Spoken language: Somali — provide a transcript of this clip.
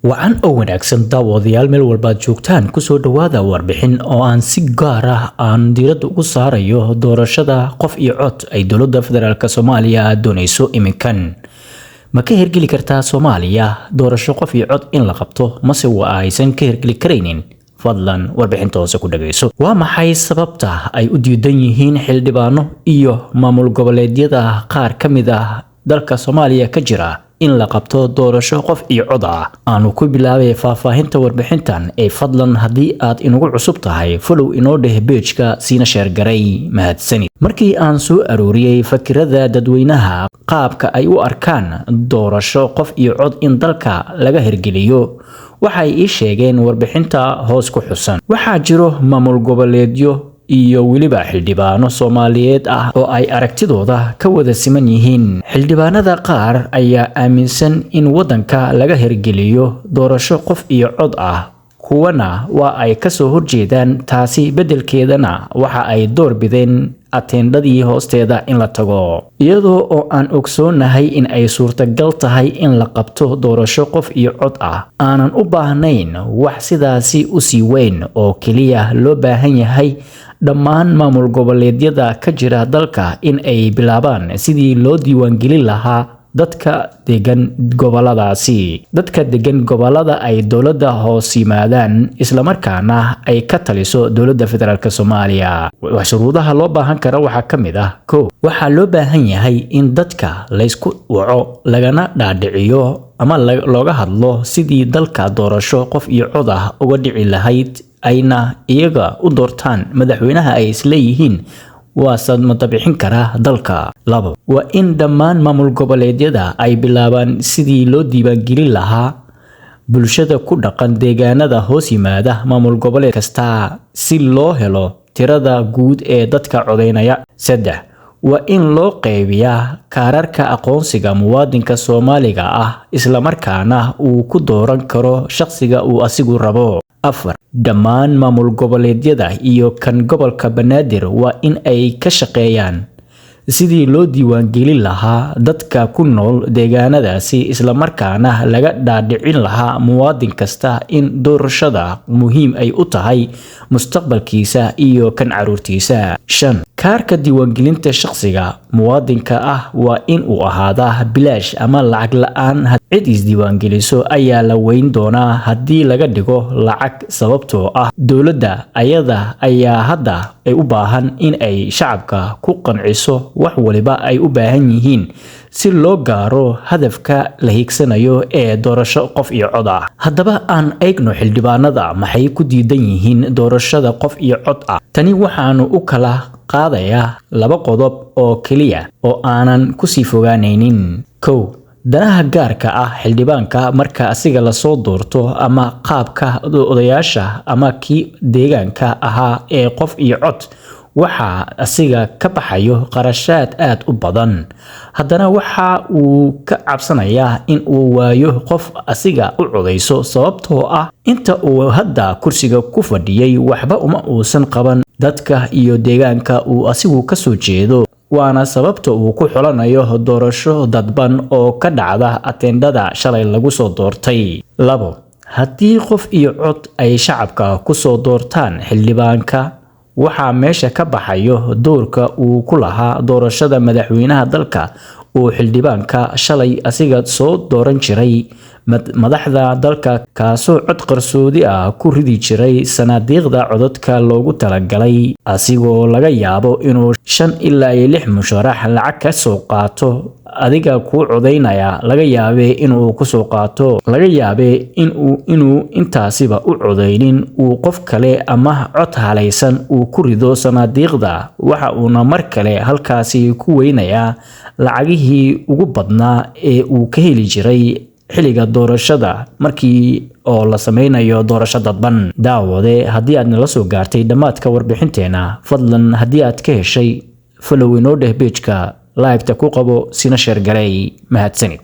Wacan oo wanaagsan, daawadayaal, meel walbaad joogtaan, kusoo dhowaada warbixin oo aan si gaar ah aan diiradda ugu saarayo doorashada qof iyo cod ay dowladda federaalk Soomaaliya doonayso iminkan. Ma ka hirgeli kartaa Soomaaliya doorasho qof iyo cod in la qabto, mase waa aysan ka hirgeli karaynin? Fadlan warbixinta hoose ku dhagayso. Waa maxay sababta ay u diidan yihiin xildhibaano iyo maamul goboleedyada qaar ka mid ah dalka Soomaaliya ka jira in la qabto doorasho qof iyo cod ah? Aanu ku bilaabay faahfaahinta warbixintan ee fadlan, haddii aad inagu cusub tahay, follow inoo dheh page-ka, siina share garay. Mahadsanid. Markii aan soo arooriyey fakirada dadweynaha, qaabka ay u arkaan doorasho qof iyo cod in dalka laga hirgeliyo, waxay ii sheegeen warbixinta hoos ku xusan. Waxaa jiro maamul goboleedyo iyo weliba xildhibaano Soomaaliyeed ah oo ay aragtidooda ka wada siman yihiin. Xildhibaanada qaar ayaa aaminsan in waddanka laga hirgeliyo doorasho qof iyo cod ah, kuwana waa ay kasoo horjeedaan. Taasi beddelkeedana waxa ay door bideen ateendhadii hoosteeda in la tago. Iyadoo oo aan ogsoonahay in ay suurtagal tahay in la qabto doorasho qof iyo cod ah, aanan u baahnayn wax sidaasi usii weyn, oo keliya loo baahan yahay dhammaan maamul goboleedyada ka jira dalka in ay bilaabaan sidii loo diiwaangelin lahaa dadka degan goboladaasi, dadka degan gobolada ay dowladda hoos yimaadaan, islamarkaana ay ka taliso dowladda federaalk Soomaaliya. Shuruudaha loo baahan kara waxaa ka mid ah: ko, waxaa loo baahan yahay in dadka laysku waco, lagana dhaadhiciyo ama looga hadlo sidii dalka doorasho qof iyo cod ah uga dhici lahayd, ayna iyaga u doortaan madaxweynaha ay isleeyihiin waa sadmadabixin kara dalka. Labo, waa in dhammaan maamul goboleedyada ay bilaabaan sidii loo diiwaangelin lahaa bulshada ku dhaqan deegaanada hoos yimaada maamul goboleed kasta, si loo helo tirada guud ee dadka codeynaya. Saddex, waa in loo qaybiyaa kaararka aqoonsiga muwaadinka Soomaaliga ah, islamarkaana uu ku dooran karo shaqsiga uu asigu rabo. Afar, dhammaan maamul goboleedyada iyo kan gobolka Banaadir waa in ay ka shaqeeyaan sidii loo diiwaangelin lahaa dadka ku nool deegaanadaasi, islamarkaana laga dhaadhicin lahaa muwaadin kasta in doorashada muhiim ay u tahay mustaqbalkiisa iyo kan caruurtiisa. Shan, kaarka diiwaangelinta shaqsiga muwaadinka ah waa in uu ahaadaa bilaash ama lacag la-aan. Cid isdiiwaangeliso ayaa la weyn doonaa haddii laga dhigo lacag, sababtoo ah dowladda ayada ayaa hadda ay u baahan in ay shacabka ku qanciso wax waliba ay u baahan yihiin si loo gaaro hadafka la hiigsanayo ee doorasho qof iyo cod ah. Haddaba aan eegno xildhibaanada maxay ku diidan yihiin doorashada qof iyo cod ah. Tani waxaanu u kala qaadayaa laba qodob oo keliya oo aanan kusii fogaanaynin. Kow, danaha gaarka ah. Xildhibaanka marka asiga lasoo doorto, ama qaabka odayaasha ama kii deegaanka ahaa ee qof iyo cod, waxaa asiga ka baxayo qarashaad aad u badan. Haddana waxa uu ka cabsanayaa in uu waayo qof asiga u codayso, sababtoo ah inta uu hadda kursiga ku fadhiyay waxba uma uusan qaban dadka iyo deegaanka uu asigu kasoo jeedo, waana sababta uu ku xulanayo doorasho dadban oo ka dhacda ateendhada shalay lagu soo doortay. Labo, haddii qof iyo cod ay shacabka kusoo doortaan xildhibaanka, waxaa meesha ka baxayo doorka uu ku lahaa doorashada madaxweynaha dalka, uu xildhibaanka shalay asiga soo dooran jiray madaxda dalka, kaasoo cod qarsoodi ah ku ridi jiray sanaadiiqda codadka loogu talagalay, asigoo laga yaabo inuu shan ilaa iyo lix musharax lacag ka soo qaato. Adiga kuu codaynaya laga yaabee inuu kusoo qaato, laga yaabee inuu intaasiba u codaynin, uu qof kale ama cod halaysan uu ku rido sanaadiiqda. Waxa uuna mar kale halkaasi ku weynayaa lacagihii ugu badnaa ee uu ka heli jiray xilliga doorashada markii oo la sameynayo doorasho dadban. Daawade, haddii aad nala soo gaartay dhammaadka warbixinteena, fadlan haddii aad ka heshay, follow inoo dheh page-ka, like-ta ku qabo, sina share garay. Mahadsanid.